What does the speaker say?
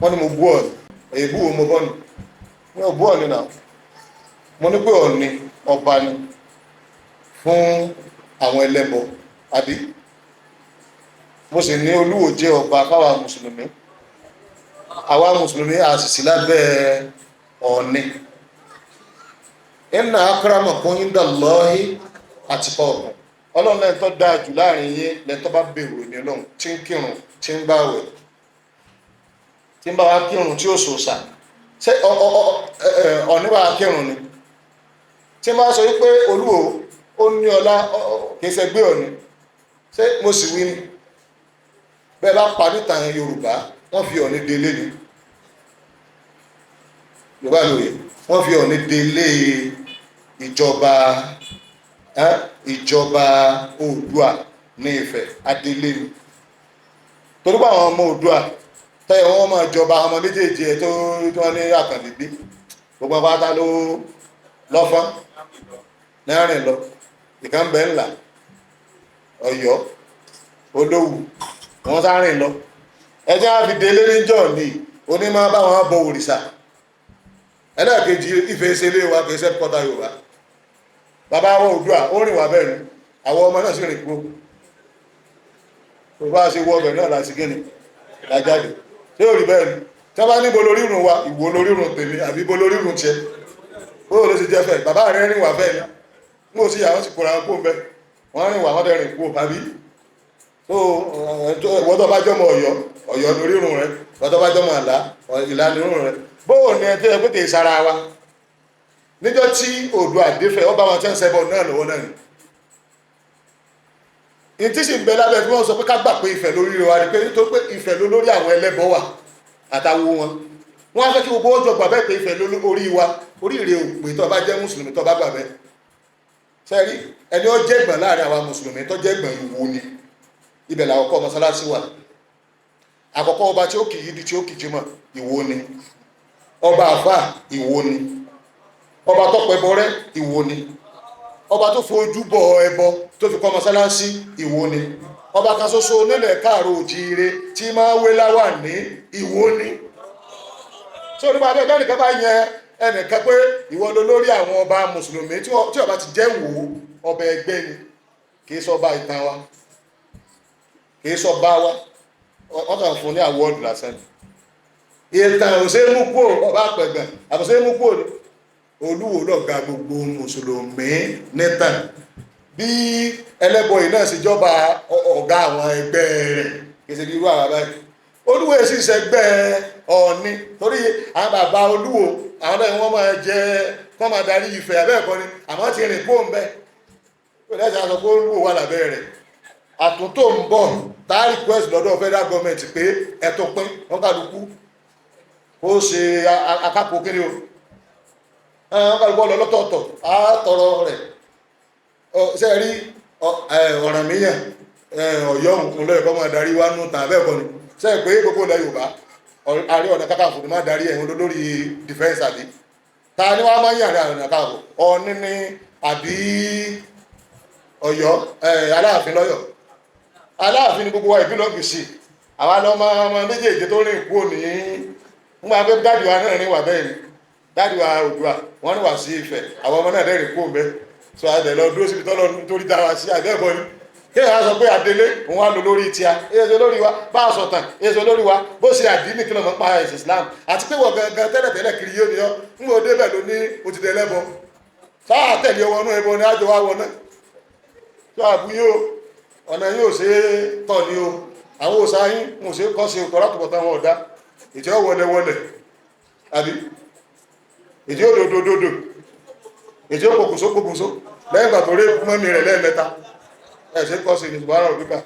Wọ́n ní mo bú Ọ̀ọ̀ni. Èébú wo mo bọ́ ni? Mi ò bú Ọ̀ọ̀ni náà. Mo ní pé Ọ̀ọ̀ni ọba ni fún àwọn ẹlẹ́bọ, àbí? Mo sì ní Olúwo jẹ́ ọba fáwa mùsùlùmí. Àwa mùsùlùmí a sì sí lábẹ́ Ọ̀ọ̀ni. Inna akramakum indallahi atqakum. Ọlọ́run lẹ́yìn tó dáa jù láàrin yín lẹ́yìn tó bá bẹ̀rù èmi Ọlọ́run, tí ń kírun, tí ń gbààwẹ̀, tí ń bá wa kírun, tí ó sòsà. Ṣé Ọ̀ọ̀ni bá wa kírun ni? Tí ń bá sọ wípé Olúwo ó ní ọlá, kì í ṣe gbé Ọ̀ọ̀ni, ṣé mo sì wí ni? Bẹ́ẹ̀ bá parí ìtàn Yorùbá, wọ́n fi Ọ̀ọ̀ni délé ni. Yorùbá lóye, wọ́n fi Ọ̀ọ̀ni délé ìjọba, ìjọba Oòduà ní Ifẹ̀, adélé ni. Torí pé àwọn ọmọ Oòduà tẹ́yẹ̀ wọ́n máa jọba, ọmọ méjèèjì ẹ̀ tó wọ́n ní àkàndé bí gbogbo pátá ló lọ́fọ́n lẹ́rìn lọ. Ìkan bẹ́ẹ̀ ńlá Ọ̀yọ́ Olówù, wọ́n sárìn lọ. Ẹjẹ́ á fi délé níjọ́ ní onímọ̀ bá wọn bọ òrìṣà. Ẹlẹ́ẹ̀kejì, Ifẹ̀ ṣe lé wa, kì í ṣe kọ́ta Yorùbá. Bàbá àwọn Oòduà ó rìn wá bẹ́ẹ̀ ni, àwọn ọmọ náà sì rìn kúrò. Tó bá ṣe wọ ọbẹ̀ náà láti gíní lájáde. Ṣé ò rí bẹ́ẹ̀ ni? Tí wọ́n bá níbo lórírun wa, ìwò lórírun tèmi àbí ibo lórírun tiẹ̀? Bóò ló ṣe jẹ́ fẹ́? Bàbá rẹ̀ rìn wá bẹ́ẹ̀ ni. Mo sì yà wọ́n sì kóra kó ń bẹ́. Wọ́n rìn wá, wọ́n dẹ̀ rìn kúrò, àbí? So ìwọ tó bá jọmọ Ọ̀yọ́, Ọ̀yọ́ lórírun rẹ̀. Ìwọ tó bá jọmọ Àlá, Ìlà lórírun rẹ̀. Bóò ni ẹ tó yẹ pé kì í sara wa? Níjọ́ tí Oòduà défẹ̀, ọba wọn tẹ́ ń ṣẹbọ náà lọ́wọ́ náà ni. Ìtí sì ń bẹ lábẹ́ tí wọ́n sọ pé ká gbà pé Ifẹ̀ lórí wa ni pé nítorí pé Ifẹ̀ ló lórí àwọn ẹlẹ́bọ wà àtàwọn wọn. Wọ́n á fẹ́ kí gbogbo ọjọ́ gbà bẹ́ẹ̀ pé Ifẹ̀ ló orí wa. Orí rẹ̀ ò pé tó bá jẹ́ mùsùlùmí tó bá gbà bẹ́ẹ̀. Sẹ́rí ẹni ó jẹ́ ẹ̀gbọ́n láàrin àwa mùsùlùmí tó jẹ́ ẹ̀gbọ́n, Ìwó ni. Ibẹ̀ làkọ́kọ́ mọ́sálásí wà. Àkọ́kọ́ ọba tí ó kì í yídi, tí ó kì í jímọ̀, Ìwó ni. Ọba àfà, Ìwó ni. Ọba tó pẹbọ rẹ́, Ìwó ni. Ọba tó fojú bọ ẹbọ tó fi kọ́ mọ́sálásí, Ìwó ni. Ọba kan ṣoṣo nílẹ̀ káàró òjíire tí máa wé láwà ní, Ìwó ni. So nípa bẹ́ẹ̀, bẹ́ẹ̀ nìkan bá yẹn ẹnìkan pé ìwọ ló lórí àwọn ọba mùsùlùmí, tí ọba ti jẹ́ wò ó, ọba ẹgbẹ́ ni, kì í sọba ìtàn wa, kì í sọba wa. Wọ́n kàn fún ní award lásán ni. Ìtàn ò ṣe é mú kúrò, ọba àpẹ̀gàn àbò ṣe é mú kúrò ní. Olúwo lọ̀gá gbogbo mùsùlùmí nítàn, bí ẹlẹ́bọ yìí náà sì jọba ọ̀gá àwọn ẹgbẹ́ rẹ̀, kì í ṣe bí irú àwọn báyìí. Olúwo sì ṣẹgbẹ́ Ọ̀ọ̀ni, torí àwọn bàbá Olúwo, àwọn náà wọ́n máa jẹ, wọ́n máa darí Ifẹ̀ abẹ́ẹ̀kọ́ ni. Àmọ́ ti rìn kó ń bẹ́ ó lẹ́sẹ̀ aṣọ pé Olúwo wà lábẹ́ rẹ̀. Àtúntò ń bọ̀ tá a request lọ́dọ̀ federal government pé ẹ̀tún pín wọn, kálukú ó ṣe akápò kiri o, wọn kálukú ọlọ lọ́tọ̀ọ̀tọ̀, á tọrọ rẹ̀. Ṣe rí Ọ̀rànmíyàn, Ọ̀yọ́ òun lọ́yẹ̀ kọ́ máa darí wá nù tàn abẹ́ẹ̀kọ́ ni. Ṣe pé gbogbo ilẹ̀ Yorùbá, Ààrẹ Ọ̀nà Kakanfò ni máa darí ẹ̀hún lórí defence, àbí ta ni wàá máa ń yàn Ààrẹ Ọ̀nà Kakanfò? Ọ̀ọ̀ni ni àbí Ọ̀yọ́, Aláàfin lọ́yọ̀? Aláàfin ni gbogbo wa ìbílọ̀ gbèsè. Àwa lọ́mọ ọmọ méjèèjì tó rìn kúrò ní ń máa fẹ́. Daddy wa náà rìn wà bẹ́ẹ̀ ni. Daddy wa Oòduà, wọ́n rìn wá sí Ifẹ̀. Àwọn ọmọ náà dẹ́rìn kúrò bẹ́ẹ̀. So adẹ̀ lọ dúró síbi tọ́lọ́ nítorí dá wa sí àbẹ́ẹ̀kọ́ ni. Kéèyàn á sọ pé adélé òun wá lò lórí tíá èso lórí wa, bá a sọ tàn èso lórí wa, bó ṣe àdínì kí ló mọ̀ pa ẹ̀sìn Islam, àti pé wọ́n gangan tẹ́lẹ̀tẹ́lẹ̀ kiri yóò ní ọ́ ń bò débẹ̀ ló ní òtítẹ́ ẹlẹ́bọ sáà tẹ̀lé ọwọ́ náà, ẹbọ ní àjọ wa wọ náà tó àbúyó ọ̀nà yóò ṣe é tọ̀ ní o. Àwọn òsà yín mo ṣe kọ́ sí ọkọ̀ látọ̀bọ̀tán wọn ọ̀dá ìtí ó wọlé wọlé, àbí ìtí ó dòdòdòdò, ìtí ó pokùnso pokùnso lẹ́yìn ìgbà tó rí mọ́mí rẹ̀ lẹ́ẹ̀mẹ́ta, ẹ̀ ṣe kọ́ sí ní ṣùgbọ́n òbíkà.